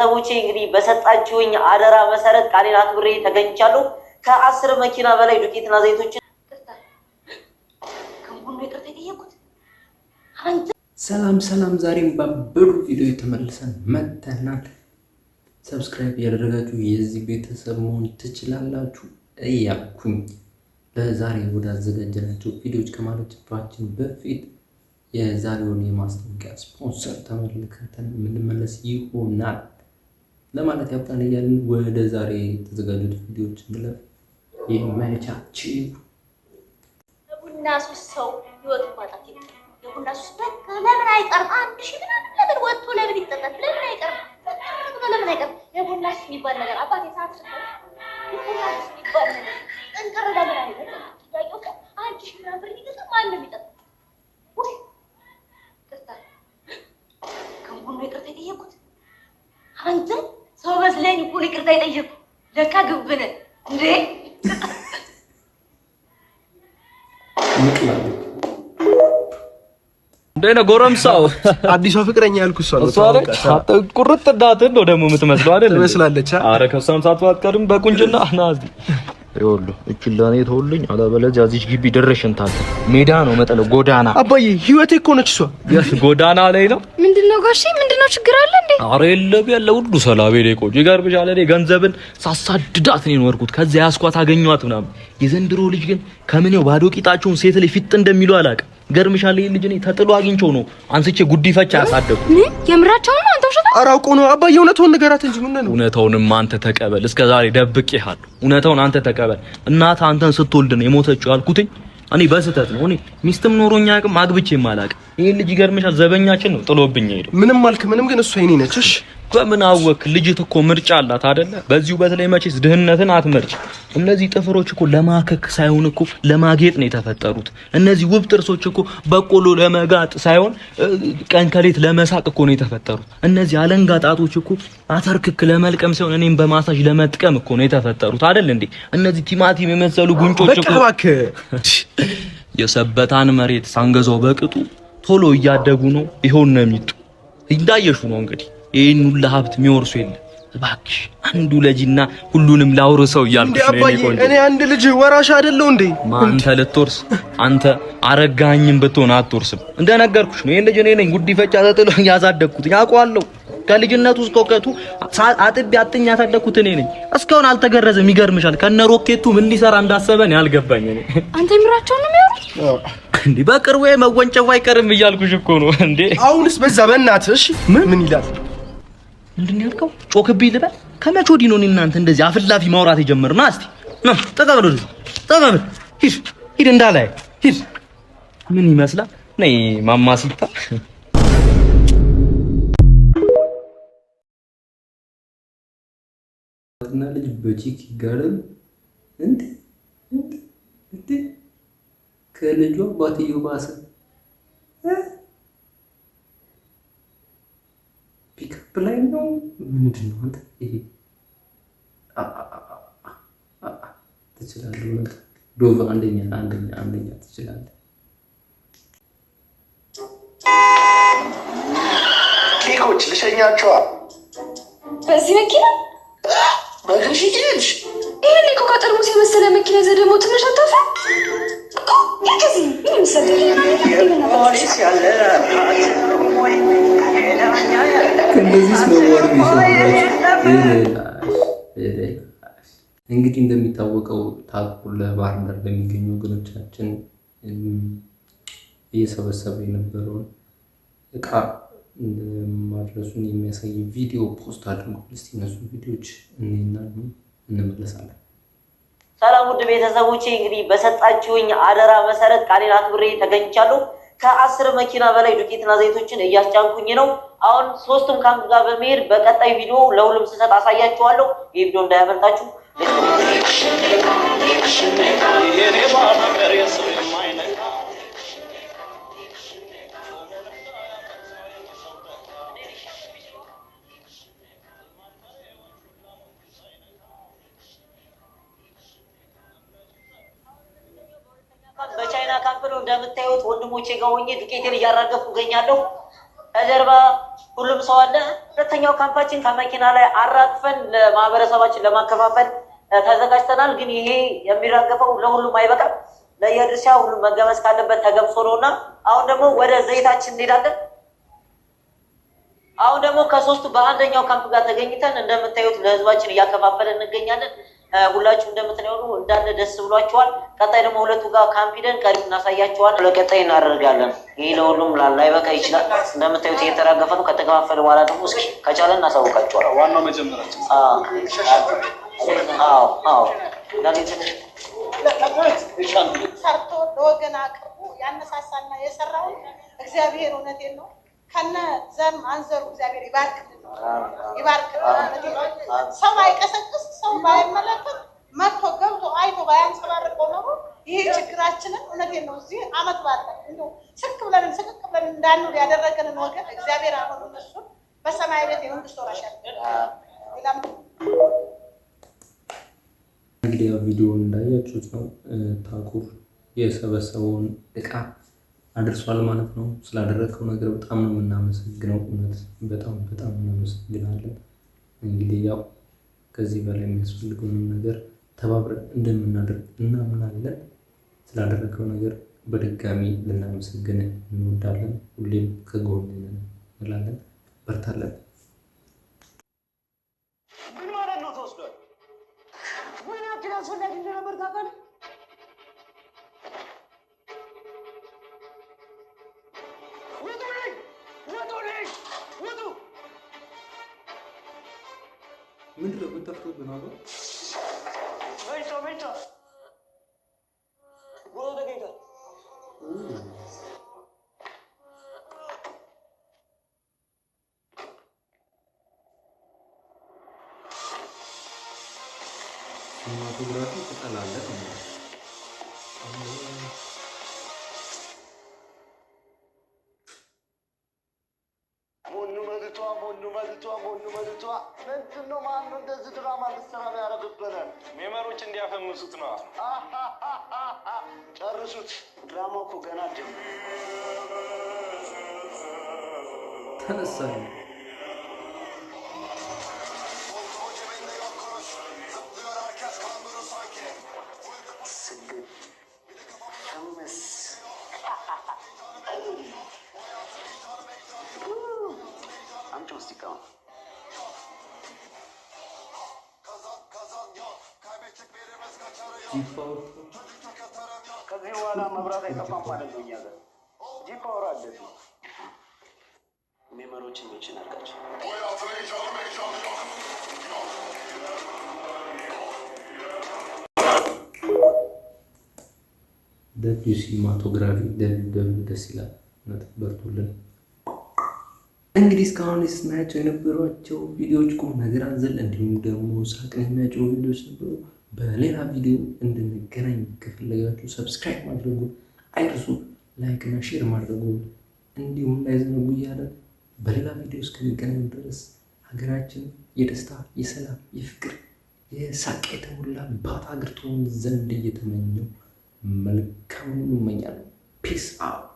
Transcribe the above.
ቤተሰቦቼ፣ እንግዲህ በሰጣችሁኝ አደራ መሰረት ቃሌን አክብሬ ተገኝቻለሁ። ከ10 መኪና በላይ ዱቄትና ዘይቶችን ይቅርታ የጠየኩት አንተ። ሰላም ሰላም፣ ዛሬም ባበዱ ቪዲዮ ተመልሰን መጥተናል። Subscribe እያደረጋችሁ የዚህ ቤተሰብ መሆን ትችላላችሁ እያልኩኝ ለዛሬ ወደ አዘጋጀናቸው ቪዲዮዎች ከማለፋችን በፊት የዛሬውን የማስታወቂያ ስፖንሰር ተመልክተን የምንመለስ ይሆናል ለማለት ያብቃን እያልን ወደ ዛሬ የተዘጋጁት ቪዲዮዎች እንለፍ። ይመቻችሁ። ቡና ሱስ ሰው ህይወቱን ማጣት የለም። የቡና ሱስ በቃ ለምን አይቀርም? 1000 ምናምን ለምን ወጥቶ ለምን ይጠጣል? ለምን አይቀርም? ለምን አይቀርም? የቡና ሱስ የሚባል ነገር አባቴ ሰዓት የቡና ሱስ የሚባል ነገር ጥንቅር ለምን አይቀርም? ጥያቄው እኮ 1000 ምናምን ብር ይገዛ ማንም ይጠጣል? ውይ ይቅርታ፣ ከቡና ይቅርታ የጠየኩት አንተ ሰው መስለኝ እኮ ነው ይቅርታ የጠየኩት። ለካ ግብነ እንዴ። እንዴት ነው ጎረምሳው? አዲሷ ፍቅረኛ ያልኩህ እሷ ነው። እሷ ነች። ቁርጥ እንዳትን ነው ደግሞ የምትመስለው አይደል? ትመስላለች። አረ ከእሷም ሳትሆን አትቀርም በቁንጅና። ና እዚህ ይኸውልህ እችን ለእኔ ተውልኝ፣ አለበለዚያ እዚች ግቢ ድርሽ እንታለ ሜዳ ነው መጠለው ጎዳና። አባዬ ህይወቴ እኮ ነች እሷ። ጎዳና ላይ ነው። ምንድነው ጋሼ? ምንድነው ችግር አለ እንዴ? አረ የለም ያለ ሁሉ ሰላም የኔ ቆንጆ። ይገርምሻል፣ እኔ ገንዘብን ሳሳድዳት ነው የኖርኩት። ከዚያ ያስኳት አገኘኋት ምናምን። የዘንድሮ ልጅ ግን ከምኔው ባዶ ቂጣቸውን ሴት ላይ ፊጥ እንደሚሉ አላውቅም። ይገርምሻል፣ ይሄን ልጅ እኔ ተጥሎ አግኝቼው ነው አንስቼ ጉዲፈቻ ያሳደግኩት። ምን የምራቸውን ነው አንተ ውሸታ? ኧረ አውቆ ነው አባዬ። እውነቱን ንገራት እንጂ ምን ነው? እውነታውንም አንተ ተቀበል። እስከ ዛሬ ደብቄሃለሁ። እውነታውን አንተ ተቀበል። እናትህ አንተን ስትወልድ ነው የሞተችው ያልኩትኝ እኔ በስህተት ነው። እኔ ሚስትም ኖሮኝ አያውቅም፣ አግብቼም አላውቅም። ይሄን ልጅ ይገርምሻል፣ ዘበኛችን ነው ጥሎብኝ ሄደው። ምንም አልክ ምንም፣ ግን እሷ የኔ ነች። እሺ በምን አወክ? ልጅት እኮ ምርጫ አላት አይደለ? በዚሁ በተለይ መቼስ ድህነትን አትመርጭ። እነዚህ ጥፍሮች እኮ ለማከክ ሳይሆን እኮ ለማጌጥ ነው የተፈጠሩት። እነዚህ ውብ ጥርሶች እኮ በቆሎ ለመጋጥ ሳይሆን ቀን ከሌት ለመሳቅ እኮ ነው የተፈጠሩት። እነዚህ አለንጋ ጣቶች እኮ አተርክክ ለመልቀም ሳይሆን እኔም በማሳጅ ለመጥቀም እኮ ነው የተፈጠሩት አይደል እንዴ? እነዚህ ቲማቲም የመሰሉ ጉንጮች በቃ እኮ እባክህ። የሰበታን መሬት ሳንገዛው በቅጡ ቶሎ እያደጉ ነው። ይሆን ነው የሚጡ እንዳየሹ ነው እንግዲህ ይህን ሁሉ ሀብት የሚወርሱ የለም። እባክሽ አንዱ ልጅና ሁሉንም ላውርሰው እንዴ እያልኩሽ ነው የኔ አባዬ፣ ቆንጆ። እኔ አንድ ልጅ ወራሽ አይደለሁ እንዴ? አንተ ልትወርስ? አንተ አረጋኝም ብትሆን አትወርስም። እንደነገርኩሽ ነው። ይሄን ልጅ እኔ ነኝ ጉዲፈቻ ተጥሎ ያሳደግኩት ያውቀዋለሁ። ከልጅነቱ እስከ እውቀቱ አጥቤ አጥኝ ያሳደግኩት እኔ ነኝ። እስካሁን አልተገረዘም። ይገርምሻል። ከነ ሮኬቱ ምን ሊሰራ እንዳሰበ እኔ አልገባኝ። እኔ አንተ የምራቸውን ነው የሚያወሩት? እንዴ በቅርቡ መወንጨፉ አይቀርም እያልኩሽ እኮ ነው። እንዴ አሁንስ በዛ በእናትህ። እሺ ምን ይላል? ምንድን ነው ያልከው? ጮክብኝ ልበል? ከመቼ ወዲህ ነው እኔ እናንተ እንደዚህ አፍላፊ ማውራት የጀመርነው? እስቲ ና ጠጋ በል ወደዚህ ጠጋ በል። ሂድ ሂድ፣ እንዳላይ ሂድ። ምን ይመስላል? ነይ ማማሲታ። እና ልጅ በ chick ይጋደሉ እንዴ? እንዴ? እንዴ? ከልጁ አባትየው ባሰ። ፒክአፕ ላይ ነው ምንድን ነው አንተ? ይሄ ትችላለህ። እውነት ዶቭ አንደኛ አንደኛ አንደኛ ትችላለህ። ኬኮች ልሸኛቸዋ። በዚህ መኪና በእግርሽ እየሄድሽ? ይሄን የኮካ ጠርሙስ የመሰለ መኪና ይዘህ ደግሞ ትንሽ አታፍርም? እኮ ይህ ከዚህ ምን የመሰለ የፖሊስ ያለ ከእንደዚህ መዋረድ ይሰራችሁ። እንግዲህ እንደሚታወቀው ታቁር ለባህር ዳር በሚገኙ ወገኖቻችን እየሰበሰበ የነበረውን እቃ ማድረሱን የሚያሳይ ቪዲዮ post አድርጓል። እስቲ እነሱ ቪዲዮዎች እኔና እንመለሳለን። ሰላም ውድ ቤተሰቦቼ፣ እንግዲህ በሰጣችሁኝ አደራ መሰረት ቃሌን አክብሬ ተገኝቻለሁ። ከ10 መኪና በላይ ዱቄትና ዘይቶችን እያስጫንኩኝ ነው። አሁን ሶስቱም ካምፕ ጋር በመሄድ በቀጣይ ቪዲዮ ለሁሉም ስሰጥ አሳያችኋለሁ። ይህ ቪዲዮ እንዳያመልጣችሁ። በቻይና ካምፕ ነው እንደምታዩት፣ ወንድሞቼ ጋር ሆኜ ዱቄቴን እያራገፍኩ እገኛለሁ። ከጀርባ ሁሉም ሰው አለ። ሁለተኛው ካምፓችን ከመኪና ላይ አራግፈን ለማህበረሰባችን ለማከፋፈል ተዘጋጅተናል። ግን ይሄ የሚራገፈው ለሁሉም አይበቃም። ለየድርሻ ሁሉም መገመስ ካለበት ተገምሶ ነው እና አሁን ደግሞ ወደ ዘይታችን እንሄዳለን። አሁን ደግሞ ከሶስቱ በአንደኛው ካምፕ ጋር ተገኝተን እንደምታዩት ለህዝባችን እያከፋፈለን እንገኛለን። ሁላችሁ እንደምትነሩ እንዳለ ደስ ብሏቸዋል። ቀጣይ ደግሞ ሁለቱ ጋር ካምፕ ሂደን ቀሪ እናሳያቸዋለን። ለቀጣይ እናደርጋለን። ይህ ለሁሉም ላይበቃ ይችላል። እንደምታዩት እየተራገፈ ነው። ከተከፋፈለ በኋላ ደግሞ እስኪ ከቻለ እናሳውቃቸዋለን። ዋናው መጀመራችን አዎ። ሰርቶ ለወገን አቅርቦ ያነሳሳና የሰራውን እግዚአብሔር፣ እውነቴን ነው፣ ከነ ዘር ማንዘሩ እግዚአብሔር ይባርክልን፣ ይባርክልን። እውነቴን ነው። ሰው ባይቀሰቅስ፣ ሰው ባይመለከት፣ መጥቶ ገብቶ አይቶ ባያንጸባርቀው ኖሮ ይሄ ችግራችንን፣ እውነቴን ነው፣ እዚህ አመት ባለ እንደው ስክ ብለን ስቅቅ ብለን እንዳንውል ያደረገንን ወገን እግዚአብሔር አሁን እነሱን በሰማይ ቤት የመንግስት ወራሽ ያድርገን። ሌላም እንግዲህ ያው ቪዲዮውን እንዳያችሁት ነው፣ ታኩር የሰበሰበውን እቃ አድርሷል ማለት ነው። ስላደረግከው ነገር በጣም ነው የምናመሰግነው። እውነት በጣም በጣም እናመሰግናለን። እንግዲህ ያው ከዚህ በላይ የሚያስፈልገውን ነገር ተባብረን እንደምናደርግ እናምናለን። ስላደረገው ነገር በድጋሚ ልናመሰግን እንወዳለን። ሁሌም ከጎን ነን እንላለን። በርታለን። ምን ማለት ነው ተወስዷል? ምን ያክል አስፈላጊ እንደነበር ታውቃለህ? ውጡልኝ! ውጡልኝ! ውጡ! ምንድን ነው? ምን ጠፍቶብህ ነው? መጭቶ መጭቶ ቦታው ተገኝቷል። Cinematography ትጠላለህ ነው የምልህ። ሞኑ መልቷ፣ ሞኑ መልቷ፣ ሞኑ መልቷ። ምንድን ነው? ማነው እንደዚህ ድራማ እንድትሰራ ያደረግብናል? Memer ኦች እንዲያፈምሱት ነው። ጨርሱት። ድራማው እኮ ገና አልጀመረም። ተነሳ። ስግድ ፍምስ። አምጪው እስቲ እቃውን። G Power። ከዚህ በኋላ መብራት አይጠፋም ማለት ነው። እኛ ጋር G Power አለ። Memer ኦችን mention አድርጋቸው። W cinematography፣ W W፣ ደስ ይላል። እውነት በርቱልን። እንግዲህ እስካሁን ስናያቸው የነበሯቸው ቪዲዮዎች ቁም ነገር አዘል እንዲሁም ደግሞ ሳቅን የሚያጭሩ ቪዲዮዎች ነበሩ። በሌላ ቪዲዮ እንድንገናኝ ከፈለጋችሁ subscribe ማድረጉን አይርሱ፣ like እና share ማድረጉን እንዲሁም እንዳይዘነጉ እያለን በሌላ ቪዲዮ እስክንገናኝ ድረስ ሀገራችን የደስታ፣ የሰላም፣ የፍቅር፣ የሳቅ የተሞላባት ሀገር ትሆን ዘንድ እየተመኘው መልካም ሁሉ እመኛለሁ። Peace out።